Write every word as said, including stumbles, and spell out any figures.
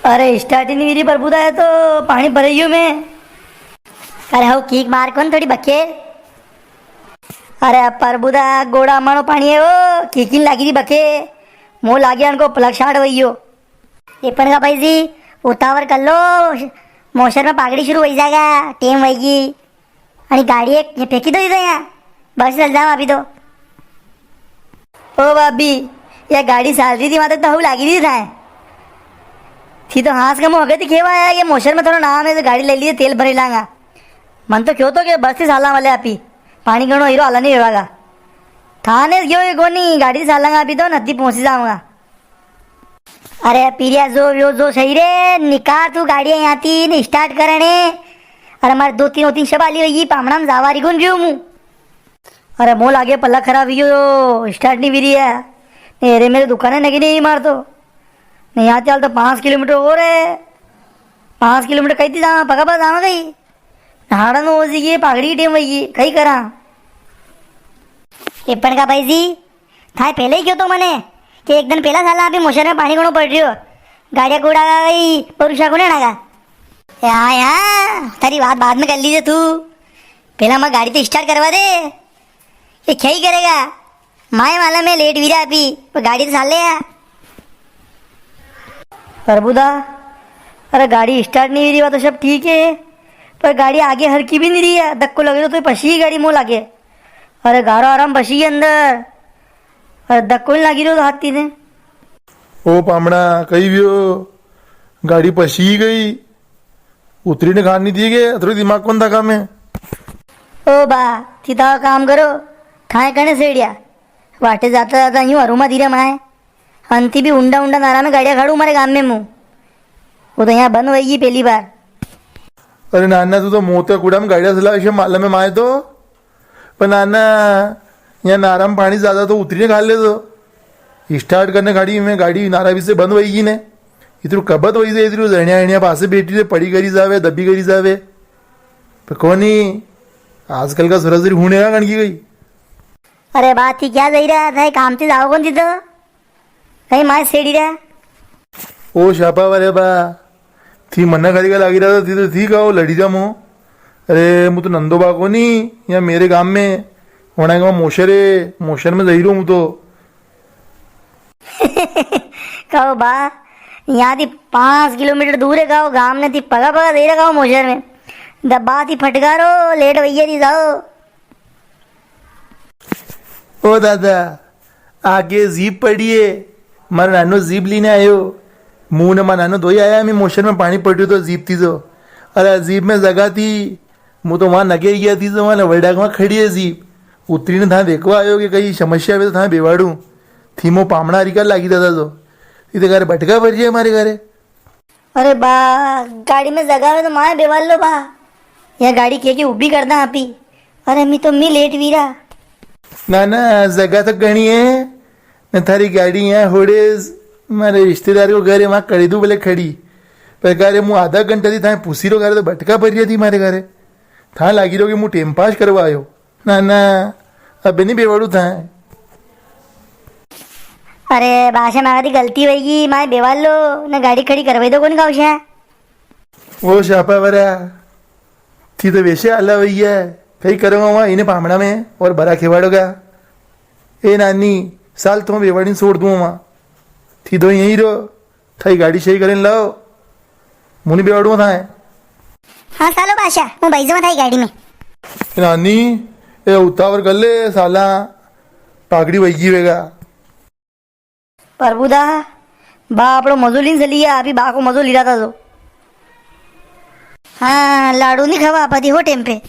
अरे, start ही नी वीरी प्रभुदा, है तो पाणी भरई ग्यो मैं। अरे, हव kick मार कोन थोड़ी बके। अरे प्रभुदा, गोड़ा मानो पाणी है वो, kick ही नी लागी री बके। मो लागे अणको plug short वई ग्यो। ए पण का भाई जी, उतावर कर लो, मोशर में पागड़ी शुरू वई जागा, टेम वई गी। अरे गाड़ी एक ये फेंकी दो इधर यहाँ, बस चल जाओ अभी तो। ओ भाभी, या गाड़ी साल री थी, वां तक तो हऊ लागी री थाय। थी तो हांस का मुंह हगे थी केवा आया, ये मोशर में थोड़ा नाम है, तो गाड़ी ले लीजे, तेल भरी लांगा। मन तो क्यों तो के बस थी साला वाले आपी, पाणी घणो हीरो आला नी वेवागा। थाने गयो ये कोनी, गाड़ी सालांगा अभी तो नदी पहुंची जाऊंगा। अरे पीरिया, जो, यो, जो सही रे, निकाल तू गाड़ी यहाँ थी, ने start करने। अरे मारे दो तीन, दो तीन शबाली हुई, पामणा में जावा री गुन रियो मु। अरे मो लागे पल्ला खराब हुई गयो, start नी वीरी है। ने अरे मेरे दुकान है नगी नी मार तो। ने यहाँ चाल तो पाँच किलोमीटर और है। पाँच किलोमीटर कहीं थी जावा, पगा पगा जावा कहीं। हाड़ा नो हो जी, ये पागड़ी की टेम वई, कई करा। ए पण का भाई जी, थाए पहले ही क्यों तो मने कि एक दिन पहला साला अभी मोशर में पाणी घणो पड़ रियो, गाड़िया कूड़ा का गई, परुषा कोने ना का। या, या, थारी बात बाद में कर लीजे तू, पहला मैं गाड़ी तो start करवा दे। ये क्या ही करेगा? माए माला में लेट वीरा अभी, पर गाड़ी तो साले है। प्रभुदा, अरे गाड़ी start नी वीरी, वा तो सब ठीक है, पर गाड़ी आगे हरकी भी नी री है, धक्को लगे तो, तो पसी गाड़ी मो लागे। अरे गारो आराम पसी अंदर, अरे धक्को नी लागी रो हाथी ने। ओ पामणा, कई व्यो? गाड़ी पसी गई, उतरी ने खान नी दिए के, अतरो दिमाग कोन था काम में? ओ बा, थी तो काम करो, थाए कने सेड़िया, वाटे जाता जाता यूं हरूमा धीरे माए। अंती भी उंडा उंडा नारा में गाड़िया खाड़ू मारे गाम में मु। वो तो यहाँ बंद होएगी पहली बार। अरे नाना, तू तो मोते कूड़ा में गाड़िया चला, इसे मालूम है माए तो। पर नाना, यहाँ नारा में पाणी ज्यादा तो उतरी ने खा ले तो। Start करने गाड़ी में, गाड़ी नारा भी से बंद होएगी ने। इतरू कबत वई जाए, इतरू जणिया अणिया पासे बैठी रे, पड़ी करी जावे, दबी करी जावे। पर कोनी, आजकल का सुरसरी हुणे ना कण की गई। अरे बा, थी क्या जाई रहा था, काम से जाओ कोन थी तो? कई माए सेड़ी रे। ओ शापा वाले बा, थी मना खाली का लागी रहा था, थी तो थी कहो लड़ी जा मो। अरे, मु तो नंदो बा कोनी, या मेरे गाम में, वणा के वां मोशर है, मोशर में जाई रो मु तो। कहो बा, यहाँ थी पाँच किलोमीटर दूर है, कहो गाम ने थी पगा पगा दे रखा हो मोशर में। दबा थी फटकारो, लेट वई री जाओ। ओ दादा, आगे जीप पड़ी है, मारो नानो जीप लेने आयो। मु ने मारो नानो दोई आया, मैं मोशर में पाणी पड़ रियो तो जीप थी तो। अरे जीप में जगह थी, मु तो वां नगे गया थी तो वां वड़ा वां खड़ी है जीप। उतरी ने थां देखवा आयो कि कई समस्या वे तो थां बेवाड़ू। थी मो पामणा हरीका लागी दादा तो। इते घरे बटका भर जाए मारे घरे। अरे बा, गाड़ी में जगह में तो माए बेवाल लो बा। या गाड़ी के के ऊभी कर दा आपी। अरे मी तो मी लेट वीरा। ना ना, जगह तो घणी है। न थारी गाड़ी यहाँ होड़े मारे रिश्तेदार को घर है, वहां कड़ी दू भले खड़ी। पर घरे मु आधा घंटा थी थाए पूसी रो, घरे तो बटका भर रिया थी मारे घरे। थां लागी रो कि मु टेम पास करवा आयो। ना ना, अबे नी बेवाड़ू थाए। अरे बासा, मारी गलती होगी, माए बेवाल लो, ने गाड़ी खड़ी करवाई दो, कोनी गाँव से। ओ शापा वरा, थी तो वैसे आला वई है, कई करोगा वां इने पामणा में और बरा खेवाड़ोगा। ए नानी, साल तो बेवाड़ी छोड़ दूं वां, थी दो यहीं रो। थाई गाड़ी सही करीने लाओ, मु नी बेवाड़ू थाए। हाँ, सालो बासा, मु बई जाऊँ थाई गाड़ी में। ए नानी, ए उतावर कर ले साला, पागड़ी वई गी वेगा। प्रभुदा, बा आपणो मजो लीन चली गया, अभी बा को मजो ली रहा था तो। हाँ, लाडू नी खावा आपा दी हो टेम पे।